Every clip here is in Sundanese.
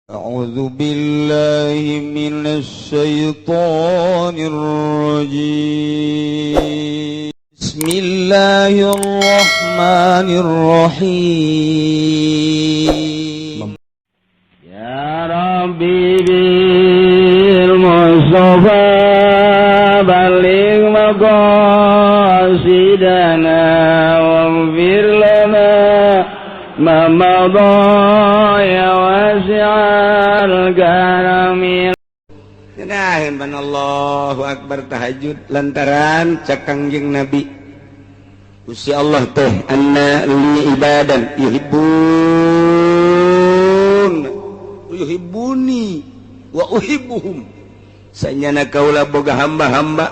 أعوذ بالله من الشيطان الرجيم. بسم الله الرحمن الرحيم. يا ربي بالمصطفى بلغ مقاصدنا واغفر لنا ما مضى يا واسع الكرم. Ngenaheun ban Allahu Akbar tahajud lantaran cek Kangjeng Nabi, Gusti Allah teh anna li ibadan yuhibbun yuhibbuni wa uhibbuhum, sanyana kaula boga hamba-hamba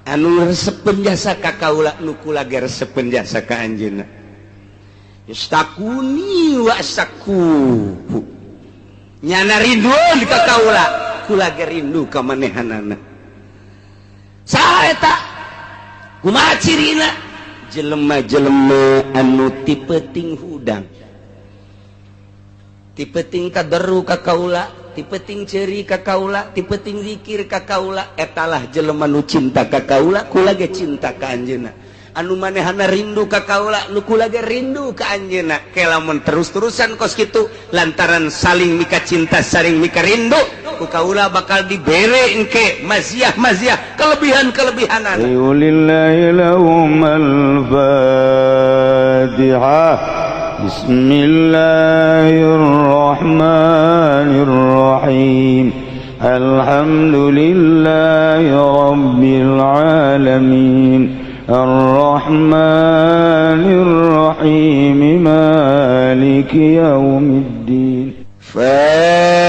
anu resepeun jasa ka kaula, nu kula ge resepeun jasa ka anjeunna, yastakuni wa astaku, nyana rindu ka kaula, kula ge rindu ka manehanana. Saha eta? Kumaha cirina? Jelema-jelema anu ti peuting hudang, ti peuting tadarru ka kaula, ti peuting ceuri ka kaula, ti peuting zikir ka kaula, etalah jelema nu cinta ka kaula, kula ge cinta ka anjeunna, anu manehana rindu ka kaula, nu kula ge rindu ka anjeunna. Ke lamun terus-terusan kos kitu lantaran saling mika cinta, saling mika rindu, ku kaula bakal dibere engke maziah-maziah, kelebihan-kelebihanan. لله لهم الفاتحة. بسم الله الرحمن الرحيم. الحمد لله رب العالمين الرحمن الرحيم مالك يوم الدين. Falikul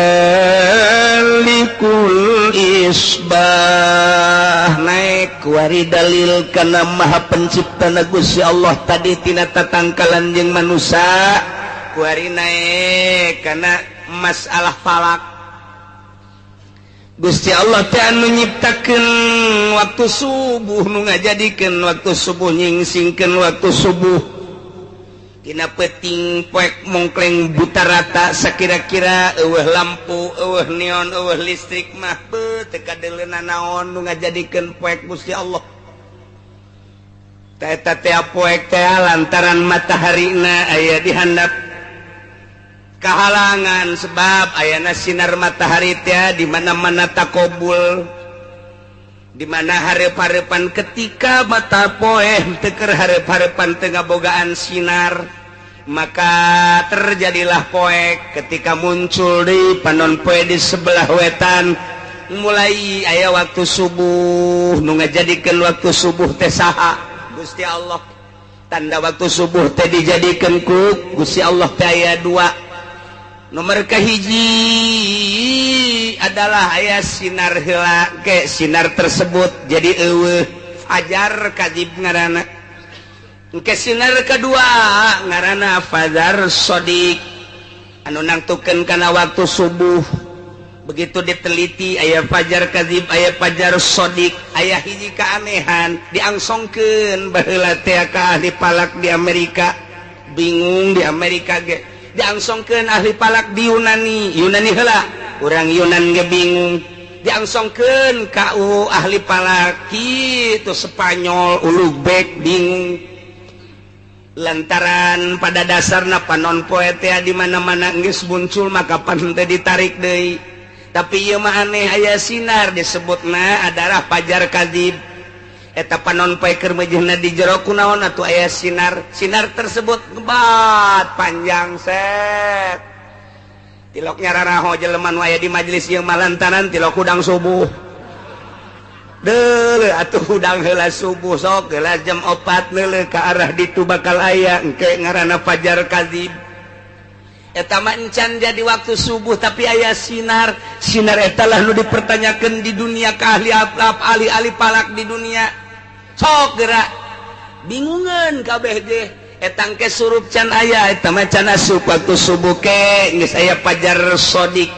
isbah naik wari dalil kana Maha Pencipta na Gusti Allah tadi tina tatangkalan jeung manusia, kuari naik kana masalah falak. Gusti Allah teh anu nyiptakeun waktu subuh, nu ngajadikeun waktu subuh, nyingsingkeun waktu subuh. Dina peuting poek mongkleng buta rata, sakira-kira euweuh lampu, euweuh neon, euweuh listrik mah beuh teu kadeuleuna naon. Nu ngajadikeun poek Gusti Allah. Teh eta teh poek teh lantaran mataharina aya di handap kahalangan, sebab ayana sinar matahari teh di mana-mana takobul, di mana hareup-hareupan. Ketika mata poe teu keur hareup-hareupan, teu ngabogaan sinar, maka terjadilah poek. Ketika muncul di panon poe di sebelah wetan, mulai aya waktu subuh. Nu ngajadikeun waktu subuh teh saha? Gusti Allah. Tanda waktu subuh teh dijadikeun ku Gusti Allah teh aya dua. Nomor kahiji adalah aya sinar heula ke sinar tersebut jadi euweuh, fajar kadzib ngaranna. Ke sinar kedua ngaranna fajar shodiq, anu nangtukeun kana waktu subuh. Begitu diteliti, aya fajar kadzib, aya fajar shodiq. Aya hiji keanehan, diangsongkeun baheula teh ka ahli falak di Amerika, bingung di Amerika ge. Diangsongkeun ahli falak di Yunani, Yunani heula, urang Yunan ge bingung. Diangsongkeun ka ahli falak itu Spanyol, Ulugbek bingung, lantaran pada dasarna panon poe teh di mana-mana geus muncul, maka pan teh ditarik deui. Tapi ieu mah aneh, aya sinar, disebutna adalah fajar kadzib. Eta panon poe keur meujeuhna di jero, kunaon atuh aya sinar? Sinar tersebut ngebat panjang set, tilok nyararaho jelema nu aya di majelis ieu mah lantaran tilok hudang subuh. Deuleu atuh hudang heula subuh, sok heula jam 4, leuleuh ka arah ditu, bakal aya engke ngaranna fajar kadzib. Eta mah encan jadi waktu subuh, tapi aya sinar. Sinar eta lah nu dipertanyakan di dunia ka ahli ahli falak di dunia. Sok gerak bingungan kabeh ge. Eta engke surup can aya, eta mah can asup waktu subuh. Ke geus aya fajar shodiq.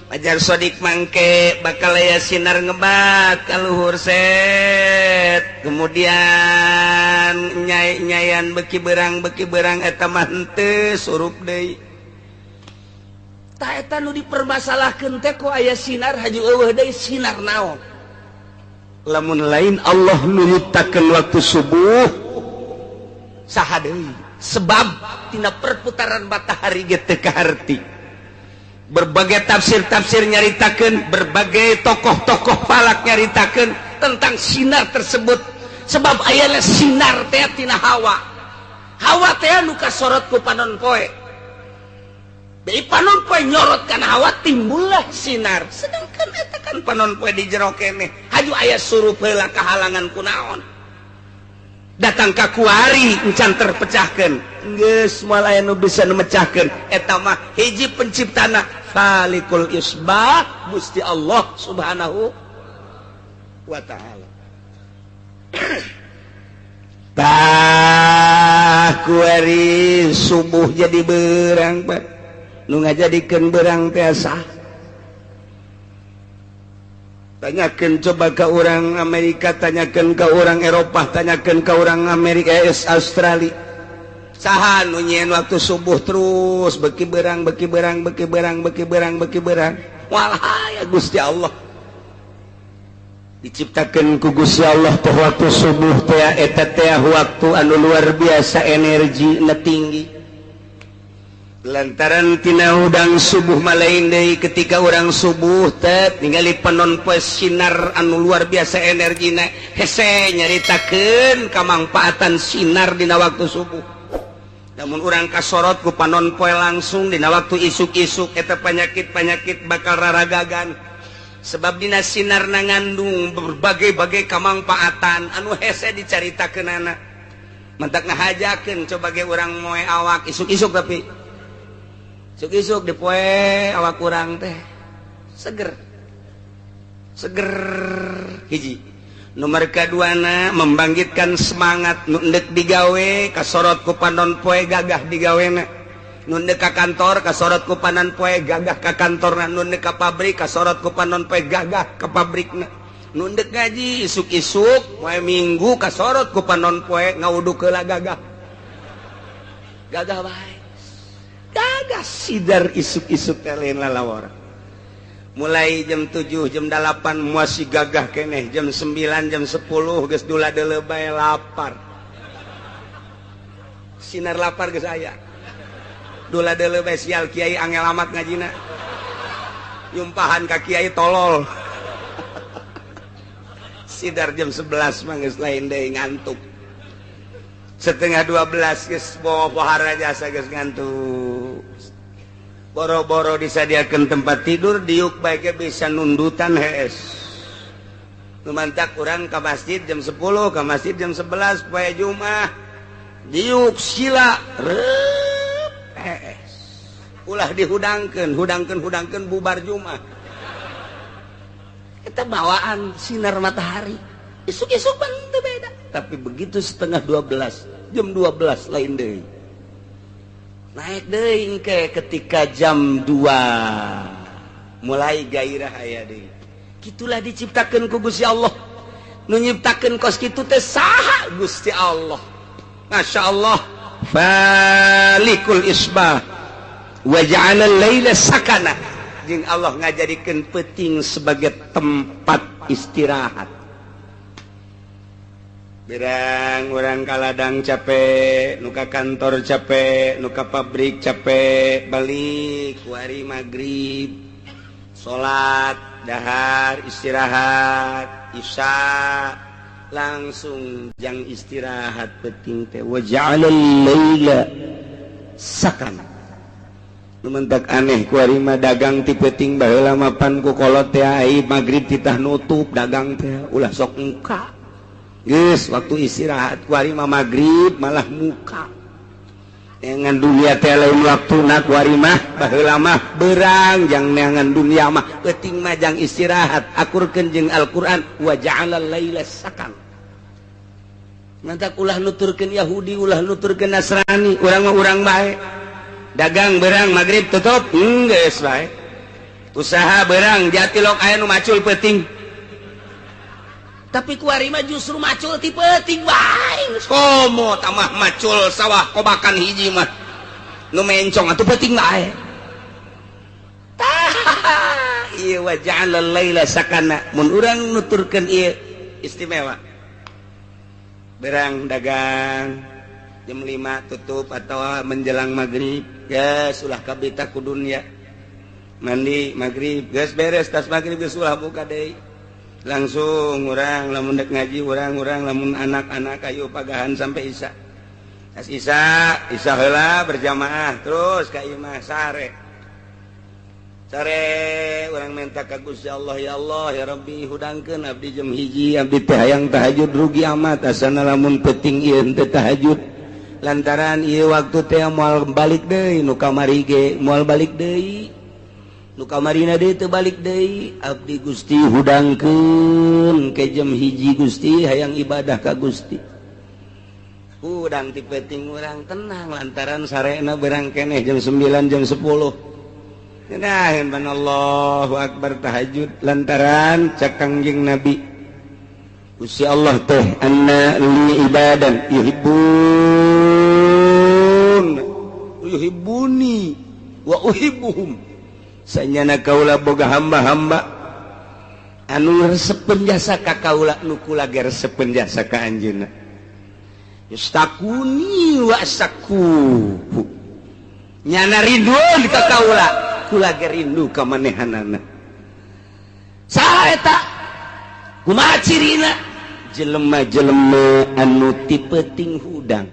Fajar shodiq mangke bakal aya sinar ngebat ka luhur set, kemudian nyai-nyayan, beki berang, beki berang. Eta mah henteu surup deui. Tah eta nu dipermasalahkeun teh, kok aya sinar haju eueuh deui, sinar naon? Lamun lain Allah nu nyiptakeun waktu subuh, saha deui? Sebab tina perputaran matahari ge teu kaharti. Berbagai tafsir-tafsir nyaritakeun, berbagai tokoh-tokoh falak nyaritakeun tentang sinar tersebut, sebab ayana sinar teh tina hawa. Hawa teh nu kasorot ku panon poe. Bei panon poe nyorot kana hawa, timbullah sinar. Sedangkan eta kan panon poe di jero keneh, haju aya surup heula, kahalangan kunaon? Datang ka kuari encan terpecahkan. Geus moal aya nu bisa nu mecahkeun eta mah. Hiji penciptana, Falikul Isbah, Gusti Allah Subhanahu wa Ta'ala. Tah, kuari subuh jadi berang, Pak. Nu ngajadikeun berang teh sah? Tanyakan coba ke orang Amerika, tanyakan ke orang Eropa, tanyakan ke orang Amerika, Australia, saha nu nyieun waktu subuh terus beki berang, beki berang, beki berang, beki berang, beki berang? Walah ya, Gusti Allah. Diciptakan ku Gusti Allah teh waktu subuh teh, eta teh waktu anu luar biasa energi na tinggi, lantaran tina hudang subuh. Malain deui, ketika orang subuh teh ningali panon poe sinar anu luar biasa energina, hese nyaritakeun kamangfaatan sinar dina waktu subuh. Namun urang kasorot ku panon poe langsung dina waktu isuk-isuk, eta penyakit-penyakit bakal raragagan, sebab dina sinar na ngandung berbagai-bagai kamangfaatan anu hese dicaritakeunana. Mentak ngahajakeun coba ge urang moe awak isuk-isuk, tapi isuk-isuk dipoe awak kurang teh seger seger. Hiji nomor keduana, membangkitkan semangat. Nu endek digawe kasorot ku panon poe, gagah digawena. Nu endek ka kantor kasorot ku panon poe, gagah ka kantorna. Nu endek ka pabrik kasorot ku panon poe, gagah ka pabrikna. Nu endek ngaji isuk-isuk poe Minggu kasorot ku panon poe, ngawudu heula, gagah gagah bae, gagah sidar isuk-isuk teh, lain lalawara. Mulai jam 7, jam 8 masih gagah keneh. Jam 9, jam 10 geus dula deuleu bae, lapar. Sinar lapar geus aya, dula deuleu bae. Sial, kiai angel amat ngajina, nyumpahan ka kiai tolol. Sidar jam 11 mah geus lain deui, ngantuk. Setengah 12 geus bawa pohara jasa, geus ngantuk. Boro-boro disadiakan tempat tidur, diuk baiknya bisa nundutan hees. Lumantak kurang ke masjid jam 10, ke masjid jam 11 poe Jumat, diuk sila rep, hees. Ulah dihudangkeun, hudangkeun, hudangkeun, bubar Jumat. Kita bawaan sinar matahari isuk-isuk pan beda. Tapi begitu setengah 12, jam 12, lain deui, naik deui ke ketika jam 2 mulai gairah aya deui. Gitulah diciptakan ku Gusti Allah. Nu nyiptakeun kos kitu teh saha? Gusti Allah. Masya Allah. Falikul isbah wa ja'ala laila sakana, jeung Allah ngajadikeun peuting sebagai tempat istirahat. Berang orang ka ladang capek, nu ka kantor capek, nu ka pabrik capek, balik wari maghrib, salat, dahar, istirahat, isya langsung jang istirahat peuting teh. Wa ja'alal laila sakana. Lumentak aneh kuari mah, dagang ti peuting. Baheula mapan ku kolot teh ai maghrib titah nutup dagang teh, ulah sok muka, geus waktu istirahat. Kuari mah maghrib malah muka dengan dunia teh lain waktuna. Kuari mah, baheula mah berang jang neangan dunia mah, peuting mah jang istirahat. Akurkeun jeung Al-Qur'an, wa ja'alal laila sakan. Mantak ulah nuturkeun Yahudi, ulah nuturkeun Nasrani, urang mah urang bae. Dagang berang maghrib tutup, geus bae. Usaha berang jatilok aya nu macul peuting, tapi kuari mah justru macul ti peuting bae. Komo tamah macul sawah kobakan hiji mah nu mencong atuh peuting bae. ieu wa ja'alal laila sakana mun urang nuturkeun ieu istimewa. Berang dagang jam 5 tutup atau menjelang maghrib, geus ulah kabita ku dunya. Mandi maghrib geus beres, tas maghrib geus ulah buka deui. Langsung urang lamun dek ngaji urang-urang lamun anak-anak ayo pagahan sampai isya. Tas isya, isya heula berjamaah terus ka imah sare. Sare urang minta ka Gusti Allah, ya Allah ya Rabbi hudangkeun abdi jam 1 abdi teh hayang tahajud rugi amat asana lamun peuting ieu teh tahajud. Lantaran ieu waktu teh moal balik deui nu kamari ge moal balik deui. Nu kamarina deui teu balik deui abdi Gusti hudangkeun ke jam 1 Gusti hayang ibadah ka Gusti. Hudang ti peuting urang tenang lantaran sarena berang keneh jam 9 jam 10. Ngenaheun ban Allahu akbar tahajud lantaran cek Kangjeng Nabi Gusti Allah teh anna li ibadan yuhibbun yuhibbuni wa uhibbuhum. Sanyana kaula boga hamba-hamba anu resepeun jasa ka kaula nu kula ge resepeun jasa ka anjeunna. Yustakuni wa saku nyana rindu ka kaula kula ge rindu ka manehanana. Saha eta? Kumaha cirina? Jelema-jelema anu ti peuting hudang,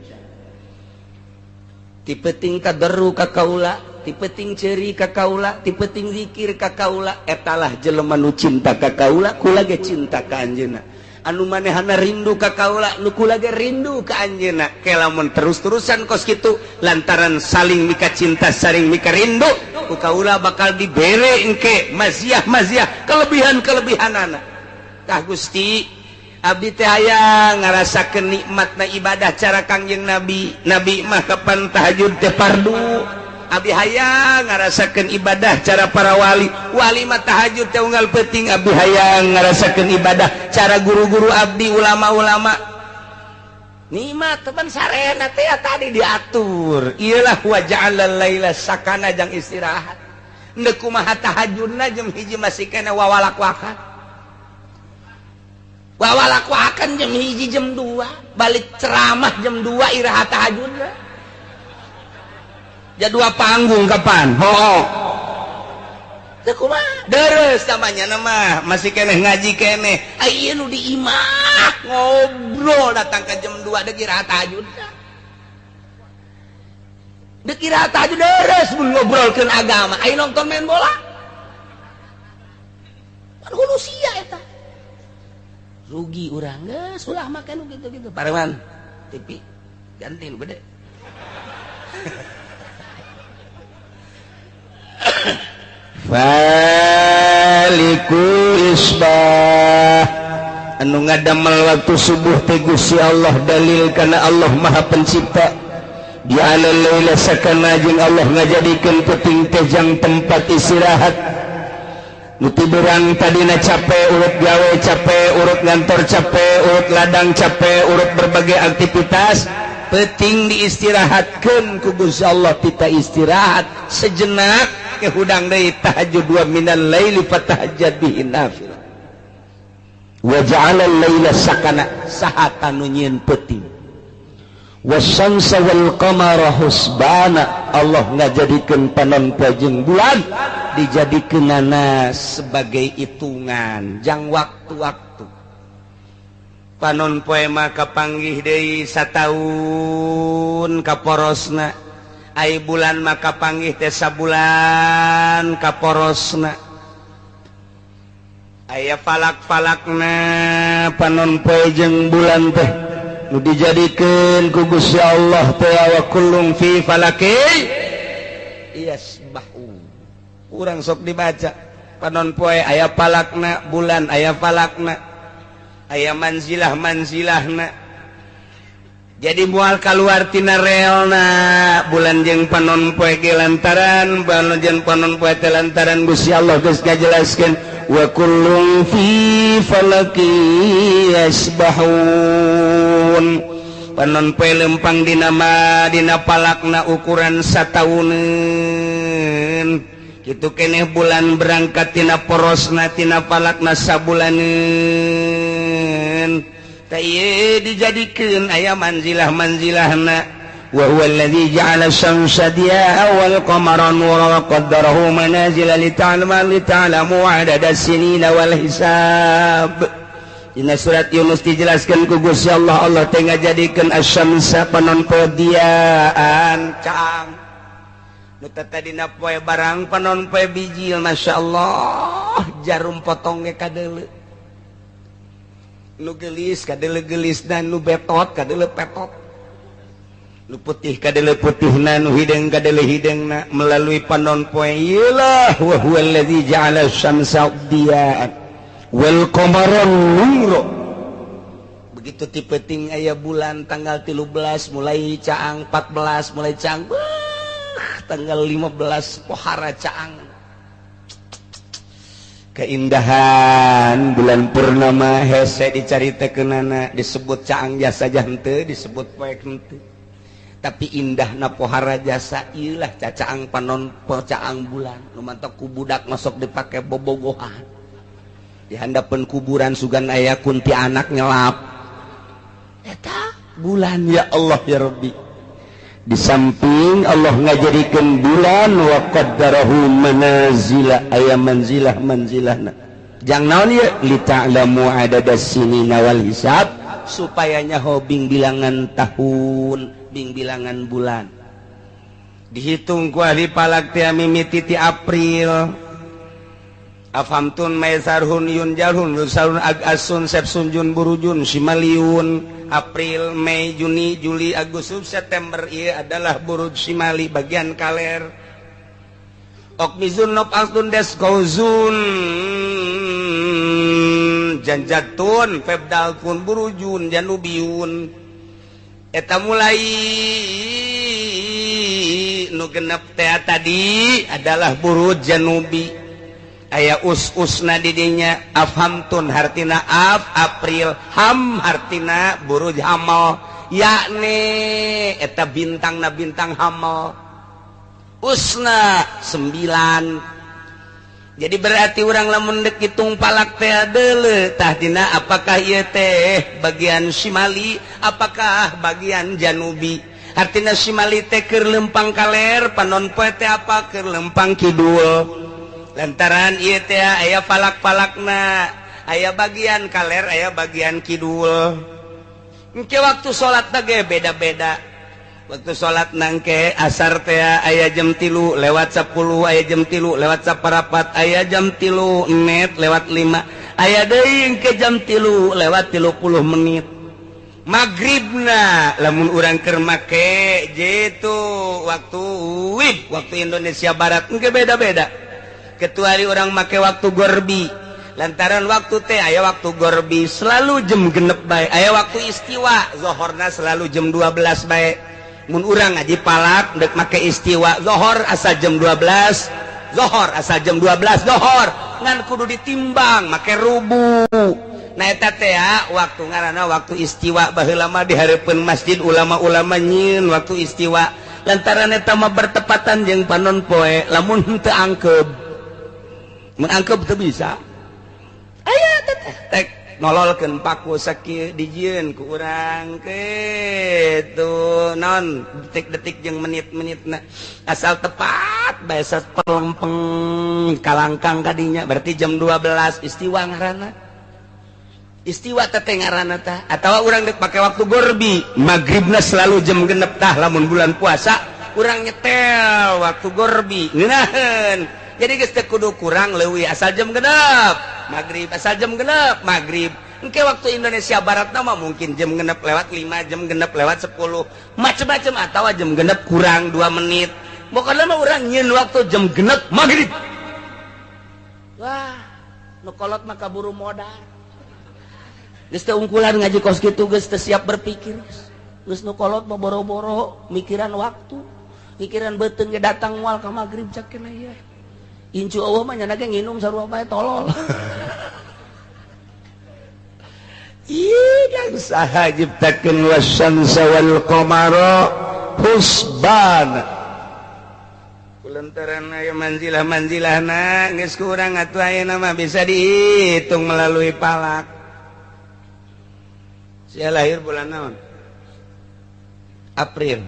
ti peuting tadarru ka kaula, ti peuting ceuri ka kaula, ti peuting zikir ka kaula, etalah jelema nu cinta ka kaula kula ge cinta ka anjeunna. Anu manehana rindu ka kaula nu kula ge rindu ka anjeunna. Ke lamun terus-terusan kos kitu lantaran saling mika cinta saling mika rindu ku kaula bakal dibere engke maziah-maziah kelebihan-kelebihanana. Tah Gusti abdi teh hayang ngarasakeun nikmatna ibadah cara Kangjeng Nabi. Nabi mah kapan tahajud teh fardu. Abdi hayang ngarasakeun ibadah cara para wali. Wali mah tahajud teh unggal peuting. Abdi hayang ngarasakeun ibadah cara guru-guru abdi, ulama-ulama. Nikmat teman sarena teh tadi diatur. Iyalah wa ja'alal laila sakana jang istirahat. Endek kumaha tahajudna jam 1 masih kena wawalak-wakan. Wawalak-wakan jam 1 jam 2, balik ceramah jam 2 iraha tahajudna. Jadua panggung kapan? Ho. Teu kumaha? Deres namanya nama, masih keneh ngaji keneh. Aya nu di imah ngobrol datang ke jam 2 deuk iraha tahajud. Deuk iraha tahajud deres mun ngobrolkeun agama. Aya nonton main bola. Pan hulu sia eta. Rugi urang geus ulah make nu kitu-kitu. Pareman TV ganti nu gede. Faliku isbah anu ngadamel waktu subuh teh Gusti Allah dalil kana Allah Maha Pencipta. Ja'ala laila sakana jeung Allah ngajadikeun peuting teh jang tempat istirahat. Nu tiburang tadina capek urut gawe capek urut ngantor capek urut ladang capek urut berbagai aktivitas, peuting diistirahatkeun ku Gusti Allah kita istirahat sejenak ke hudang deui tahajud wa minal laili fatahajjad bihi nafilah. Wa ja'ala al-laila sakana saha nu nyieun peuting. Wasyamsa wal qamara husbana Allah ngajadikeun panon poe jeung bulan dijadikeunana sebagai hitungan jang waktu-waktu. Panon poe mah kapanggih deui sataun kaporosna, ai bulan mah kapanggih teh sabulan kaporosna. Aya falak-falakna panon poe jeung bulan teh nu dijadikeun ku Gusti Allah teh wa kullum fi falaki yasbahu. Urang sok dibaca panon poe aya falakna, bulan aya falakna, aya manzilah-manzilahna. Jadi moal kaluar tina relna bulan jeung panon poe ge lantaran bulan jeung panon poe teh lantaran Gusti Allah geus ngajelaskeun wa kullum fi falaki yasbahun. Panon poe lempang dina ma dina palakna ukuran satauneun. Kitu keneh bulan berangkat tina porosna, tina falakna sabulaneun. Tah ieu dijadikeun aya manzilah-manzilahna. Wa huwa alladzi ja'ala syamsa diya'a wal qamara nura wa qaddarahu manazila lita'lamu 'adada sinina wal hisab. Dina surat Yunus dijelaskan ku Gusti Allah, Allah teh ngajadikeun asyamsa panon poe diaan caang. Nu tadina poe barang panon poe bijil, Masya Allah, jarum potong ge kadeuleu. Nu geulis kadeuleu geulisna, nu betot kadeuleu petot. Nu putih kadeuleu putihna, nu hideung kadeuleu hideungna melalui panon poe ieu lah. Wa huwa allazi ja'ala syamsa diya'an wal qamara nura. Begitu ti peuting aya bulan tanggal 13 mulai caang, 14 mulai caang, beuh, tanggal 15 pohara caang. Keindahan bulan purnama hese dicaritakeunana, disebut caang jasa henteu, disebut poek henteu, tapi indahna pohara jasa ieu lah cacaang panon caang bulan. Nu mantak ku budak masuk dipake bobogohan di handapeun kuburan, sugan aya kunti anak nyelap eta bulan. Ya Allah ya Rabbi, di samping Allah ngajadikeun bulan wa qaddarahu manazila, aya manzilah manzilahna jang naon ieu, li ta'lamu adadas sinina wal hisab, supaya nyaho bing bilangan tahun, bing bilangan bulan. Dihitung ku ahli falak teh mimiti ti April, Afamtun Maisarhun Yun Jalhun Lusarun Agasun Sepsun Jun Burujun Simaliun. April, Mei, Juni, Juli, Agustus, September ieu adalah buruj Simali bagian kaler. Okmizun Nop Altun Des Gauzun Janjatun Febdalkun Burujun Janubiun. Eta mulai nu genep teh tadi adalah buruj Janubi. Aya us-usna didinya. Afhamtun hartina af April, ham hartina buruj hamal, yakni eta bintangna bintang hamal, usna 9. Jadi berarti urang lamun dek hitung palak teh deuleu tah dina apakah ieu teh bagian Simali, apakah bagian Janubi. Artina Simali teh keur lempang kaler, panon poe teh apa keur lempang kidul. Lantaran ieu teh aya falak-falakna, aya bagian kaler, aya bagian kidul. Engke waktu salat teh beda-beda. Waktu salat nangke asar teh aya jam 3 lewat 10, aya jam 3 lewat 4, aya jam 3 menit lewat 5, aya deui engke jam 3 lewat 30 menit. Maghribna lamun urang keur make jitu waktu WIB, waktu Indonesia Barat, engke beda-beda. Kecuali orang make waktu gorbi, lantaran waktu teh aya waktu gorbi selalu jam genep bae, aya waktu istiwa zohorna selalu jam 12 bae. Mun urang ngaji palak dek make istiwa zohor asal jam 12, zohor asal jam 12 zohor, ngan kudu ditimbang make rubu. Nah eta teh waktu ngaranna waktu istiwa. Baheula mah di hareupeun masjid ulama-ulama nyieun waktu istiwa, lantaran eta mah bertepatan jeung panon poe. Lamun henteu angkeb, mun angkeb teu bisa. Aya teh tek nololkeun paku sakieu dijieun ku urang kitu naon detik-detik jeung menit-menitna asal tepat bae sapelempeng kalangkang kadinya berarti jam 12 istiwa ngaranna. Istiwa teh ngaranna tah. Atawa urang dek pake waktu gorbi, maghribna selalu jam genep tah. Lamun bulan puasa urang nyetel waktu gorbi ngeunaheun. Jadi geus teu kudu kurang leuwih, asal jam genep maghrib, asal jam genep maghrib. Engke waktu Indonesia Barat mah mungkin jam genep lewat 5, jam genep lewat 10, macem-macem, atawa jam genep kurang 2 menit. Pokoknya mah urang nyieun waktu jam genep maghrib. Wah, nu kolot mah kaburu modal. Geus teu ungkulan ngaji kos kitu, geus teu siap berpikir. Geus nu kolot mah boro-boro mikiran waktu, mikiran beuteung ge datang moal ka maghrib cak kena ieu. Incu Allah mah nyana ge nginum sarua bae tolol. Ih, dan saha ciptakeun wasyamsa wal qamara husban. Kula Lantaran aya manzilah-manzilahna geus kurang atuh ayeuna mah bisa dihitung melalui palak. Sia lahir bulan naon? April.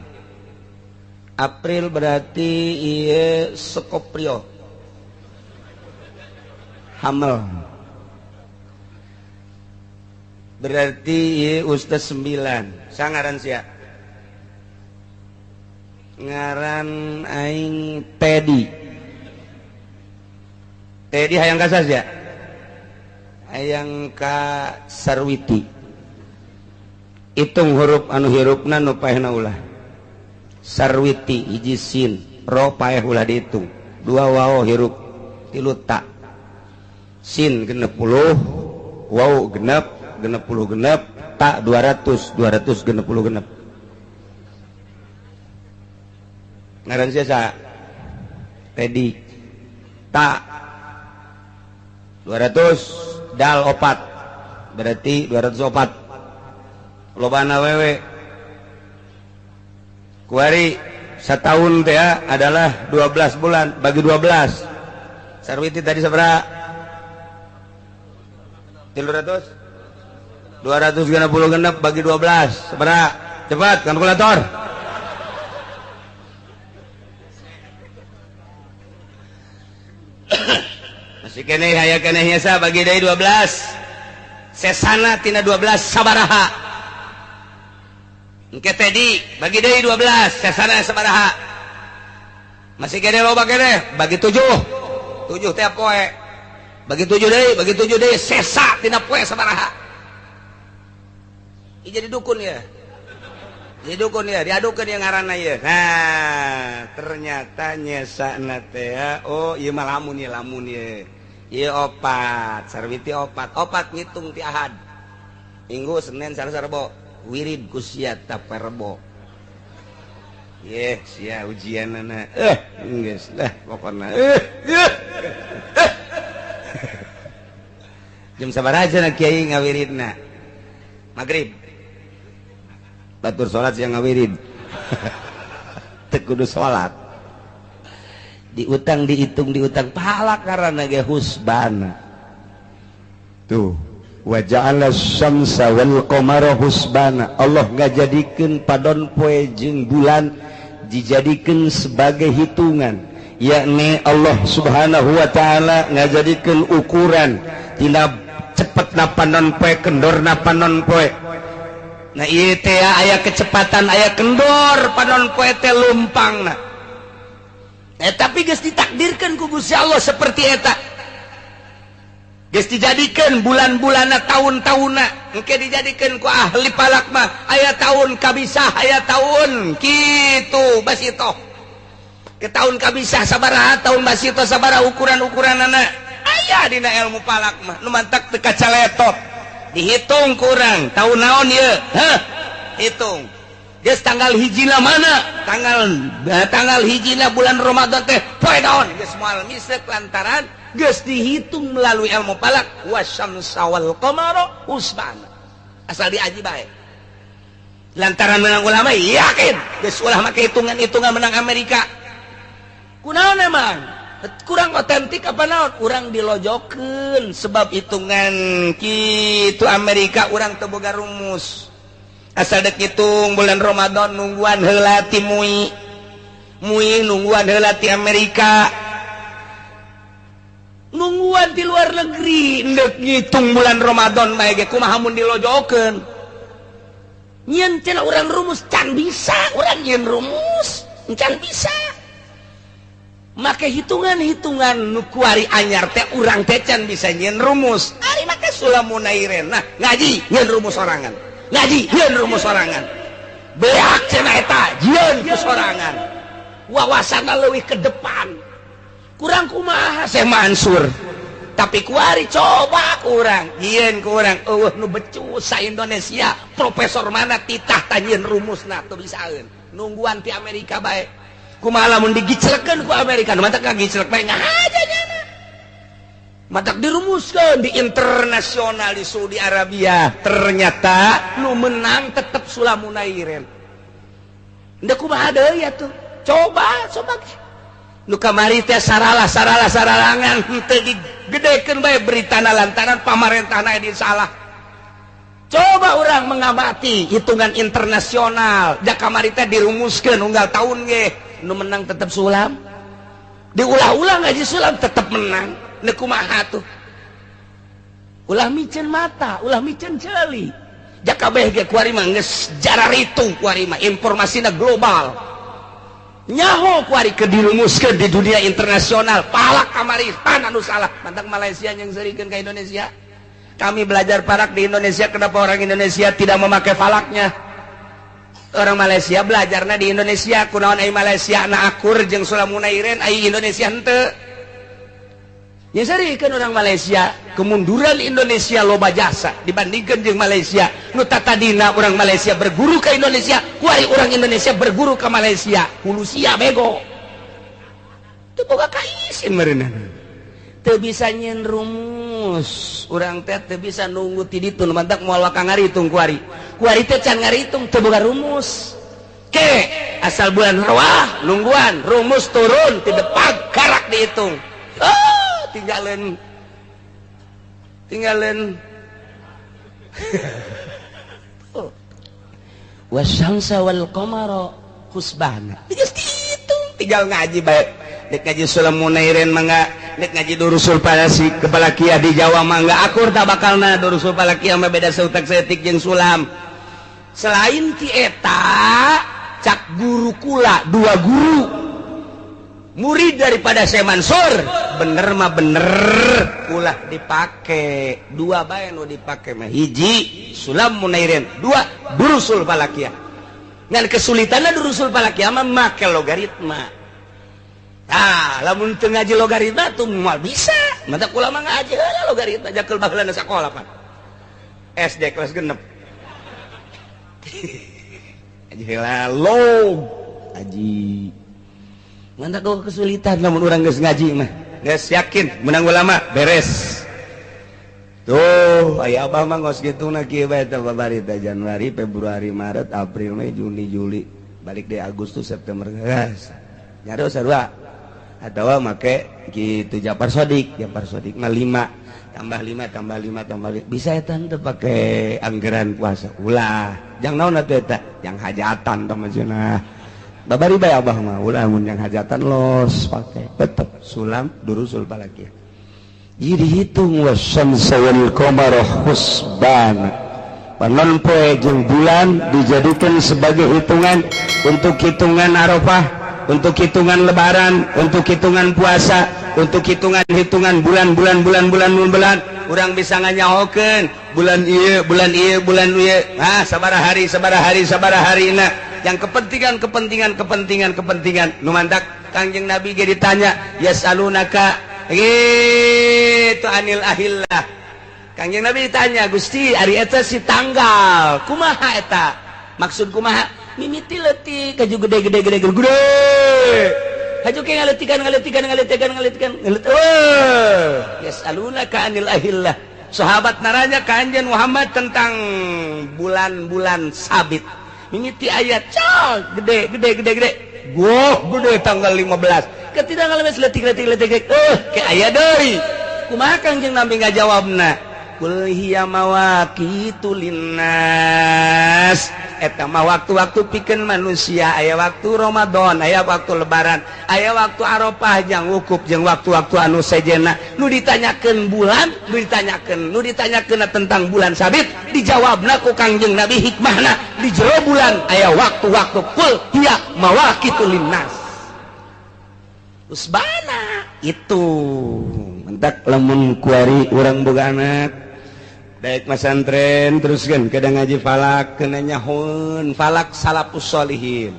April berarti ieu Scorpio. Hamil. Berarti ieu ustaz 9. Sangaran sia. Ngaran aing Teddy. Teddy hayang ka saha? Hayang ka Sarwiti. Hitung huruf anu hirupna nu paehna ulah. Sarwiti hiji sin, ro paeh ulah dihitung. 2 waw hirup, 3 ta. Sin 60, waw genep, 60 genep, ta 200, 266 genep. Ngaran sia Teddy. Ta 200 dal opat. Berarti 204. Lobana wewe. Kuari setahun teh adalah 12 bulan bagi 12. Sarwiti tadi sabaraha? 300 266 bagi 12 sabaraha? Cepat kalkulator. Masih keneh aya keneh nyesa bagi deui 12. Sesana tina 12 sabaraha? Engke Teddy bagi deui 12 sesana sabaraha? Masih keneh loba keneh bagi 7. 7 tiap poe. Bagi 7 deui, bagi 7 deui sesa tina poe sabaraha? Ieu jadi dukun ya. Jadi dukun ya, diadukeun yang ngaranna ieu. Nah, ternyata nyesana teh oh ieu mah lamun ieu lamun ieu. Ieu opat, Sarwiti opat. Opat ngitung ti Ahad. Minggu, Senin, Selasa, Rebo. Wirid ku sia taperbo. Ye, sia ujianana. Geus lah pokona. Jam sabaraha cenah kiai ngawiridna? Magrib. Batur salat siang ngawirid. Teu kudu salat. Diutang dihitung diutang pahala karena ge husbana. Tuh. Wa ja'ala syamsa wal qamara husbana. Allah ngajadikeun padon poe jeung bulan dijadikeun sebagai hitungan, yakni Allah Subhanahu wa taala ngajadikeun ukuran tina cepetna panon poe kendorna panon poe. Nah ieu teh aya kecepatan aya kendor panon poe teh lumpangna. Tapi geus ditakdirkeun ku Gusti Allah seperti eta. Geus dijadikeun bulan-bulanna tahun-tahunna engke dijadikeun ku ahli falak mah aya tahun kabisah aya tahun kitu basitoh. Ke tahun kabisah sabaraha tahun basitoh sabaraha ukuran-ukuranana aya dina ilmu falak mah nu mantak teu kacaletot. Dihitung kurang tahun naon ieu? Heh, hitung. Geus tanggal hijina mana? Tanggal hijina bulan Ramadan teh poe naon? Geus moal misek lantaran geus dihitung melalui ilmu falak wasyamsa wal qamara husbana. Asal diaji bae. Lantaran menang ulama yakin geus ulah make hitungan-hitungan menang Amerika. Kunaon emang? Kurang otentik apa naon? Urang dilojokeun sebab hitungan kitu Amerika urang teu boga rumus. Asal dek hitung bulan Ramadan nungguan heula ti MUI. MUI nungguan heula ti Amerika. Nungguan di luar negeri ndek ngitung bulan Ramadan bae ge kumaha mun dilojokeun. Nyieun cenah urang rumus can bisa, urang nyieun rumus can bisa. Make hitungan-hitungan nu kuari anyar teh urang teh can bisa nyieun rumus. Ari make sulamunairen. Nah, ngaji nyieun rumus sorangan. Ngaji nyieun rumus sorangan. Beak cenah eta jieun ku sorangan. Wawasanna leuwih ke depan. Kurang kumaha Syekh Mansur. Tapi kuari coba kurang, nyieun kurang eueuh nu becus sa Indonesia, profesor mana titah tah nyieun rumusna teu bisaeun. Nungguan ti Amerika bae. Kumaha lamun digiclekeun ku Amerika, nu matak ngagiclek bae ngahaja nyana. Matak dirumuskeun di internasional di Saudi Arabia, ternyata nu menang tetep Sulamunairen. Ndek kumaha deui atuh? Coba coba. Nu kamari teh saralah saralah saralangan henteu digedekeun bae beritana lantaran pamarentahna di salah. Coba orang mengamati hitungan internasional, ja kamari teh dirumuskeun unggal tahun ge nu menang tetep Sulam, diulah-ulah ngaji Sulam tetep menang. Nu kumaha tuh? Ulah miceun mata, ulah miceun ceuli. Ja kabeh ge kuari mah geus jararitung, kuari mah informasina global, nyaho kuari ke dirumuskeun di dunia internasional. Palak kamari pan anu salah, mantak Malaysia yang serikeun ka Indonesia. Kami belajar falak di Indonesia, kenapa orang Indonesia tidak memakai falaknya? Orang Malaysia belajarnya di Indonesia, kunaon ai Malaysia na akur jeung Sulam Munairin, ai Indonesia henteu? Ya kan orang Malaysia, kemunduran Indonesia loba jasa dibandingkan jeung Malaysia. Nu tadina orang Malaysia berguru ke Indonesia, kuari orang Indonesia berguru ke Malaysia. Hulu sia bego teu boga kaisin meureunna, teu bisa nyeun rumus. Urang teh teu bisa nunggu ti ditu, mantak moal waka ngaritung kuari. Kuari teh can ngaritung, teu boga rumus. Ke asal bulan wah nungguan rumus turun ti depan karak dihitung. Oh, tinggalin tinggalin. Oh. Wasyamsa wal qamara husbana. Geus dihitung, tinggal ngaji bae. Nek ngaji Sulam Munairin mangga, nek ngaji Durusul Falasi kepala kia di Jawa mangga akur tak bakalna. Durusul Falakiyah mah beda seutak seetik jeung Sulam. Selain ti eta, cak guru kula, dua guru murid daripada Syekh Mansur, bener mah bener ulah dipake dua bae. Nu dipake mah hiji Sulam Munairin, dua Durusul Falakiyah. Ngan kesulitanna Durusul Falakiyah mah make logaritma. Ah, lamun teu ngaji logaritma tuh moal bisa. Mata kula mah ngaji heula logaritma jakel baheulana sakola pan SD kelas 6 aji heula log aji. Mantap kau kesulitan, lamun urang geus ngaji mah geus yakin menang ulama beres. Tuh aya abah mah ngos kitu na kieu bae teh babari teh Januari, Februari, Maret, April, Mei, Juni, Juli, balik deh Agustus, September, geus nyaro sarua atawa make gitu Japar Sodik. Japar Sodik mah 5 tambah 5 tambah 5 tambah 5 bisa eta teu pake anggaran puasa. Ulah jang naon atuh eta yang hajatan tah maksudna. Babari bae abah mah ulah, mun yang hajatan los pake tetep Sulam Durusul Falakiyah. Jadi hitung wasyamsa wal qamara husban, panon poe jeung bulan dijadikan sebagai hitungan untuk hitungan Arafah, untuk hitungan Lebaran, untuk hitungan puasa, untuk hitungan-hitungan bulan-bulan bulan-bulan bulan. Urang bisa nganyahokeun bulan ieu, bulan ieu, bulan ieu, ah sabaraha hari, sabaraha hari, sabaraha harina yang kepentingan kepentingan kepentingan kepentingan. Nu mantak Kangjeng Nabi ge ditanya, yasalunaka gitu anil ahillah. Kangjeng Nabi ditanya, Gusti, ari eta si tanggal kumaha eta maksud kumaha? Mimiti leutik kaju gede gede gede gede gede, haju ke ngaletikan ngaletikan ngaletikan ngaletikan ngalet. Oh, yasalunaka anil ahillah. Sahabat naranya ka Anjeun Muhammad tentang bulan-bulan sabit. Mimiti ayat cal gede gede gede gede, goh gede tanggal 15 ketika ngalemes letik letik letik letik, ke aya deui kumaha? Kangjeng Nabi ngajawabna, qul hiya mawaqitu linnas. Eta mah waktu-waktu pikeun manusia. Aya waktu Ramadan, aya waktu Lebaran, aya waktu Arafah jang wukuf jeung waktu-waktu anu sejena. Nu ditanyakeun bulan, nu ditanyakeun, nu ditanyakeun tentang bulan sabit, dijawabna ku Kangjeng Nabi hikmahna di jero bulan aya waktu-waktu. Qul hiya mawaqitu linnas usbana. Itu mentak lamun kuari urang boga anak daek masantren, teruskan kadang ngaji falak, kena nyahun falak salafus solihin,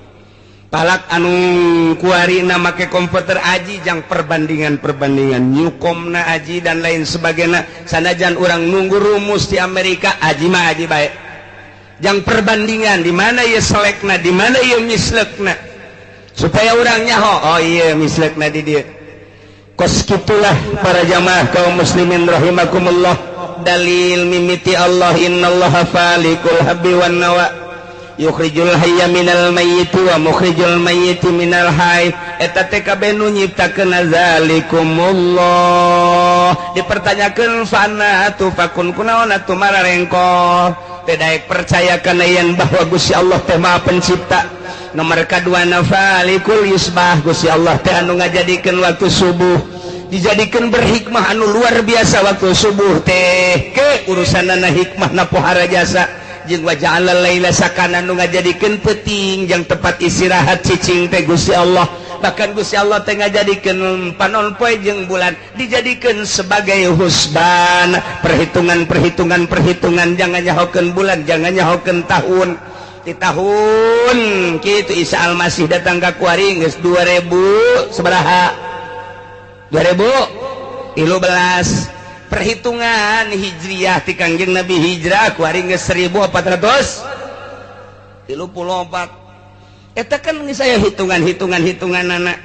falak anu kuari na make komputer aji jang perbandingan perbandingan Newcomb na aji dan lain sebagainya. Sanajan urang nunggu rumus di Amerika, aji mah aji baik jang perbandingan di mana ya selekna, di mana ya mislekna, supaya urang nyaho, oh iya mislekna di dia. Kos kitulah para jamaah kaum muslimin rahimakumullah. Dalil mimiti Allah, innallaha falikul habbi wan nawa, yukhrijul hayya minal mayyiti wa mukhrijul mayyiti minal hayy. Eta teh kabeh nu nyiptakeun zalikumullah. Dipertanyakeun fana tufakun kunaon atuh mararengkol. Teh daek percaya kana yen bahwa Gusti Allah teh Maha Pencipta. Nomor kadua nafalikul isbah, Gusti Allah teh anu ngajadikeun waktu subuh. Dijadikan berhikmah anu luar biasa waktu subuh teh ke urusanana hikmah na pohara jasa jeung waja'ala laila sakana nu ngajadikeun peuting jang tempat istirahat cicing teh Gusti Allah. Bahkan Gusti Allah teh ngajadikeun panon poe jeung bulan dijadikeun sebagai husban, perhitungan perhitungan perhitungan, jangan nyahokeun bulan, jangan nyahokeun tahun. Di tahun kitu Isa Almasih datang ka kuari geus 2000 sabaraha, 2013 perhitungan Hijriah ti Kangjeng Nabi hijrah kuari geus 1434. Eta kan saya hitungan-hitungan hitungan anak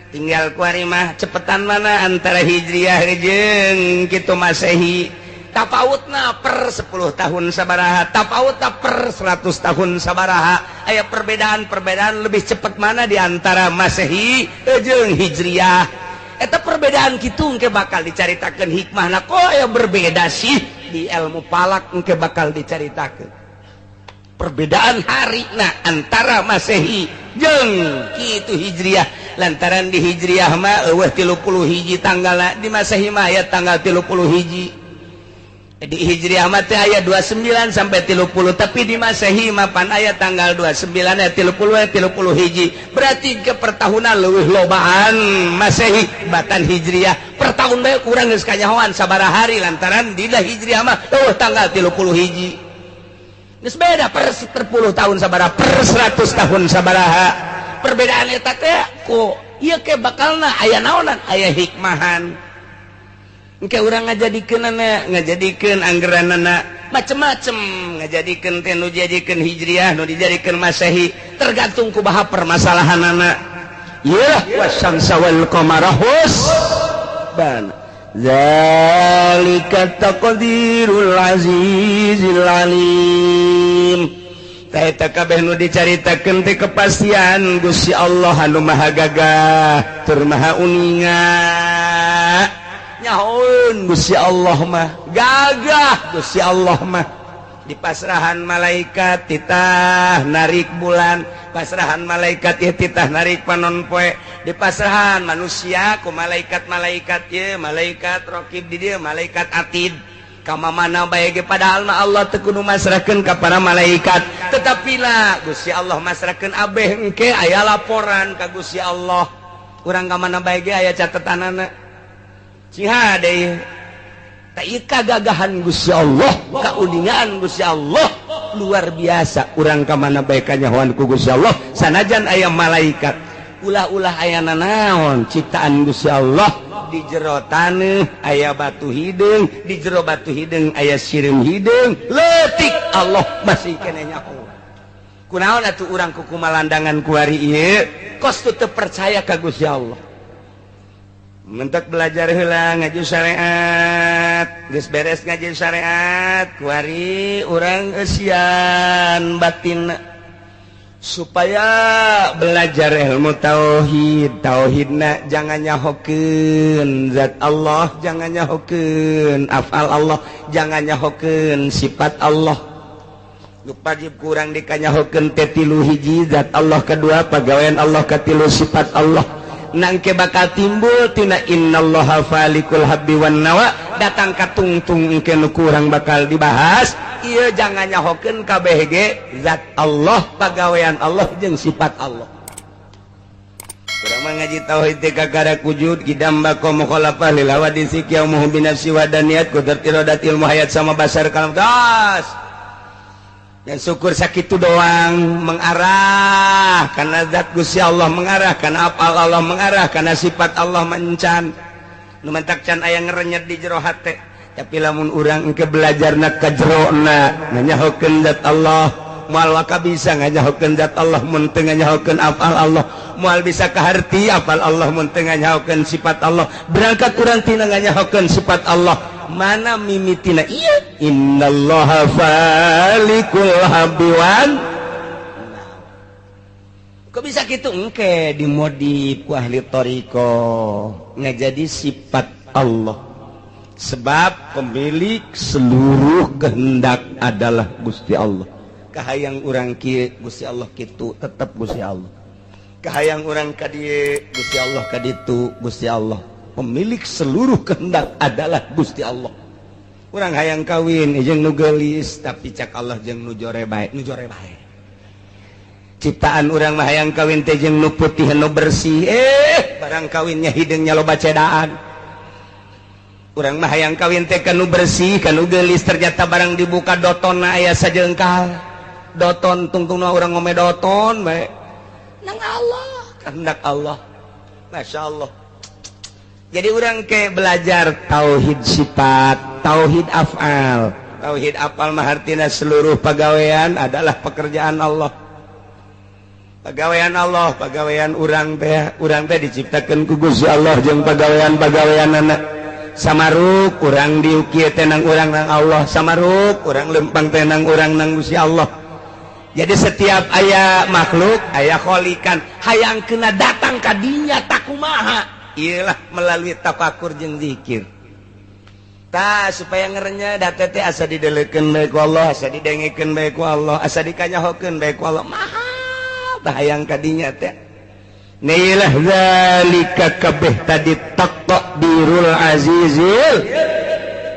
tinggal kuari mah cepetan mana antara Hijriah jeung kitu Masehi, tapautna per 10 tahun sabaraha, tapautna per 100 tahun sabaraha, aya perbedaan-perbedaan lebih cepat mana di antara Masehi jeung Hijriah. Eta perbedaan kitu engke bakal dicaritakeun hikmahna kok aya berbeda sih di ilmu falak, engke bakal dicaritakeun perbedaan hari nah antara Masehi jeung kitu Hijriah. Lantaran di Hijriah mah eueuh 31 tanggal, di Masehi mah aya tanggal 31. Di Hijriah mah teh aya 29 sampai 30, tapi di Masehi mah pan aya tanggal 29 aya 30 aya 30 hiji. Berarti ke pertahunan leuwih lobaan Masehi batan Hijriah. Per tahun bae kurang geus kanyahoan sabaraha hari lantaran di Hijriah mah eueuh tanggal 30 hiji. Geus beda per 10 tahun sabaraha, per 100 tahun sabaraha. Perbedaan eta teh ku ieu ke bakalna aya naonan, aya hikmahan. Engke urang ngajadikeun ngajadikeun anggeranana macem-macem, ngajadikeun teh nu dijadikeun Hijriah, nu dijadikeun Masehi, tergantung kumaha permasalahanana. Ieu wasyamsa wal qamara husban. Zalika taqdirul azizil alim. Eta kabeh nu dicaritakeun teh kepastian Gusti Allah anu maha gagah tur maha uninga. Nyahoeun Gusti Allah mah gagah, Gusti Allah mah di pasrahan malaikat titah narik bulan, pasrahan malaikat ieu titah narik panon poe, di pasrahan manusia ku malaikat-malaikat ieu, malaikat raqib di dieu, malaikat atid kama mana bae ge. Padahal mah Allah teu kudu masrahkeun ka para malaikat, tetapi lah Gusti Allah masrahkeun abeh engke aya laporan ka Gusti Allah. Urang ka mana bae ge aya catetanana. Sing hade tah ieu kagagahan Gusti Allah, kauningaan Gusti Allah luar biasa. Urang ka mana bae kanyahoan ku Gusti Allah sanajan aya malaikat, ulah-ulah aya nanaon ciptaan Gusti Allah. Di jero taneuh aya batu hideung, di jero batu hideung aya sireum hideung leutik, Allah masih keneh nyaho. Kunaon atuh urang kukumalandangan kuari ieu kos teu percaya ka Gusti Allah? Mentek belajar heula ngaji syariat, geus beres ngaji syariat kuari urang eusian batin supaya belajar ilmu tauhid. Tauhidna jangan nyahokeun zat Allah, jangan nyahokeun afal Allah, jangan nyahokeun sifat Allah. Nu wajib kurang dikanyahokeun teh tilu, hiji zat Allah, kedua pagawean Allah, katilu sifat Allah. Nangke bakal timbul tina innallaha falikul habbi wan nawa datang ka tungtung engke nu kurang bakal dibahas ieu. Jangan nyahokeun kabeh ge zat Allah, pagawean Allah jeung sifat Allah. Urang mah ngaji tauhid teh kakara wujud qidam baqa mukhalafah lil hawadisi qiyamuhu bi nafsi wadaniyat qudrat iradat ilmu hayat sama basar kalam das dan syukur sakitu doang, mengarah karena zat Gusti Allah, mengarah karena apal Allah, mengarah karena sifat Allah. Mencan nu mentak can aya ngerenyet di jero hate, tapi lamun urang engke belajarna ka jerona nganyahokeun zat Allah, moal waka bisa nganyahokeun zat Allah mun teu nganyahokeun afal Allah, moal bisa kaharti afal Allah mun teu nganyahokeun sifat Allah. Berangkat urang tina nganyahokeun sifat Allah, mana mimitina iya innallaha falikul habbi wan. Kok bisa gitu? Engke dimodif ku ahli thariqah ngajadi sifat Allah. Sebab pemilik seluruh kehendak adalah Gusti Allah. Kahayang urang kieu Gusti Allah kitu, tetep Gusti Allah. Kahayang urang ka dieu Gusti Allah ka ditu, Gusti Allah. Pemilik seluruh kehendak adalah Gusti Allah. Urang hayang kawin jeung nu geulis, tapi cak Allah jeung nu jore bae, nu jore bae. Ciptaan urang mah hayang kawin teh jeung nu putih nu bersih, barang kawinnya hideungnya loba cedaan. Urang mah hayang kawin teh ka nu bersih, ka nu geulis, ternyata barang dibuka dotonna aya sajengkal. Doton tungtungna urang ngome doton bae. Nang Allah, kehendak Allah. Masya Allah. Jadi urang ke belajar tauhid sifat, tauhid af'al. Tauhid af'al mah artina seluruh pagawean adalah pekerjaan Allah. Pagawean Allah, pagawean urang teh diciptakeun ku Gusti Allah jeung pagawean-pagaweanana. Samaruk urang diukir tenang urang nang Allah, samaruk urang lempang tenang urang nang Gusti Allah. Jadi setiap aya makhluk aya kholikan, hayang kena datang ka dinya takumaha? Iyalah melalui tafakur jeung zikir. Tah supaya ngerenya da teh asa didelekeun bae ku Allah, asa didengekeun bae ku Allah, asa dikanyahokeun bae ku Allah. Maha hayang kadinya teh. Nilah zalika kabeh tadi taqdirul azizil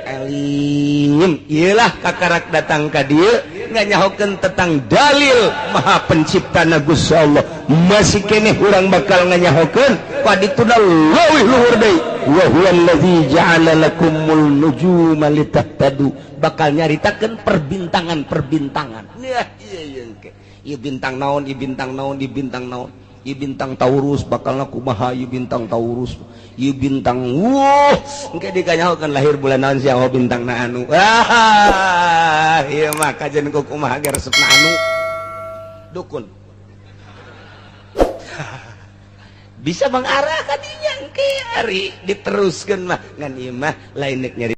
alim. Iyalah kakarak datang ka dieu nganyahokeun tentang dalil maha penciptana Gusti Allah. Masih keneh urang bakal nganyahokeun padituna leuwih luhur deui. Wa huwallazi ja'ala lakumul nujuma litahtadu. Bakal nyaritakeun perbintangan-perbintangan. Nah, ieu ieu ke. Ieu bintang naon, ieu bintang naon, ieu bintang naon. Ieu bintang Taurus bakal kumaha, ieu bintang Taurus, ieu bintang wuh, engke dikanyahokeun lahir bulan naon sia, oh bintang na anu. Ah, ieu mah kajen ku kumaha ge resepna anu. Dukun. Bisa mengarah ka dinya engke ari diteruskeun mah ngan ieu mah lain nek nyari